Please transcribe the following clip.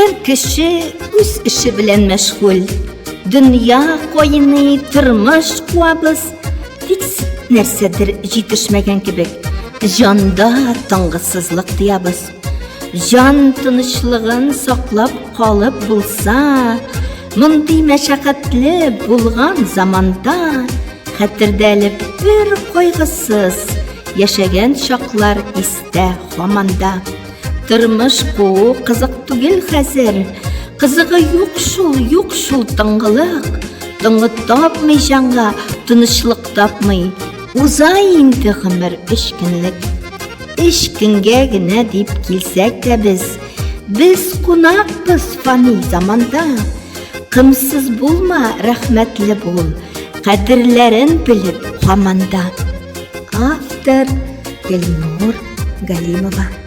Һәр кеше үз эше белән мәшгуль. Дөнья кайный, тормыш куабыз. Тик нәрсәдер җитешмәгән кебек. Җанда тынгысызлык тоябыз. Җан тынычлыгын саклап калып булса, мондый мәшәкатьле булган заманда хәтердә әле бер кайгысыз яшәгән чаклар истә һаман да. Тормыш куу кызык түгел хәзер. Кызыгы юк шул, юк шул тыңгылык. Тыңгы тапмый җанга, тынычлык тапмый. Уза инде гомер өч көнлек. Өч көнгә генә дип килсәк тә без, без кунакбыз фани заманда. Кымсыз булма, рәхмәтле бул, кадерләрен белеп һаман да. Автор Гөлнур Галимова.